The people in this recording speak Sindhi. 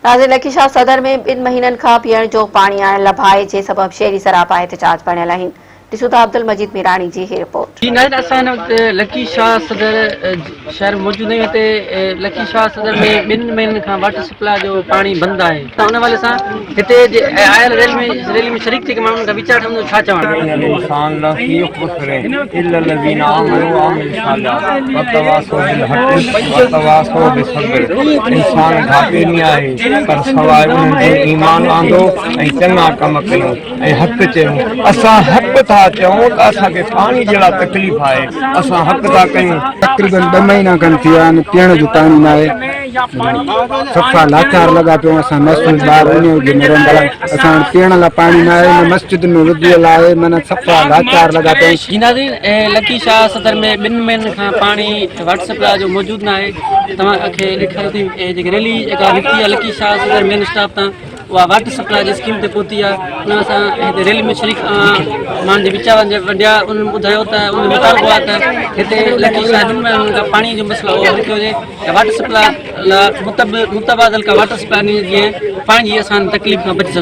ناظرين لکي شاهه صدر ۾ ٻن مهينن کان پيئڻ جو پاڻي آڻ لڀائي جي سبب شهري سراپا احتجاج بڻيل آهن ڏسون ٿا عبدالمجيد ميراڻي جي هي رپورٽ. جي ناظرين اسان هن وقت لکي شاهه صدر شهر ۾ موجود آهيون هتي لکي شاهه صدر ۾ ٻن مهينن کان واٽر سپلاء جو پاڻي بند آهي ته ان حوالي سان هتي جي آيل ريلي ۾ ريلي ۾ شريڪ جيڪي ماڻهن کان ويچار ٿيندو ڇا چوڻ. ان الانسان لفي خسر الا الذين آمنوا وعملوا الصالحات وتواصوا بالحق وتواصوا بالصبر انسان گهاٽي ۾ آهي پر سواء انهن جي ايمان آندو ۽ چڱا ڪم ڪيون ۽ حق چيون. اسان حق ٿا چئون ته اسان کي پاڻي جي لاء تڪليف آهي اسان حق ٿا ڪيون. تقريبن ٻه مهينا کن ٿي ويا آهن پيئڻ جو پاڻي ناهي صفا لاچار لڳا پيو اسان معصوم ٻار انهي جي مرن پيا اسان وٽ پيئڻ لاء پاڻي ناهي نه مسجد ۾ وضوء لاء آهي معنيٰ صفا لاچار لڳا پيا آهيون. جي ناظرين لڪي شاهه صدر ۾ ٻن مهينن کان پاڻي واٽر سپلاء جو موجود ناهي توهان کي ڏيکاريو ٿي جيڪي ريلي جيڪا نڪتي آهي لڪي شاهه صدر مين اسٽاپ تان اها واٽر سپلاء جي اسڪيم تي پهتي آهي ان سان هتي ريلي ۾ شريڪ ماڻهن جي ويچارن جي ونڊيا انهن ٻڌايو ته ان مطالبو آهي ته هتي لڪي شاهه ٻن مهينن کان پاڻي جو مسئلو حل ڪيو وڃي ۽ واٽر سپلاء لاء متبادل ڪا واٽر سپلاء ڏني جيئن پاڻي جي اسان تڪليف کان بچي سگهون.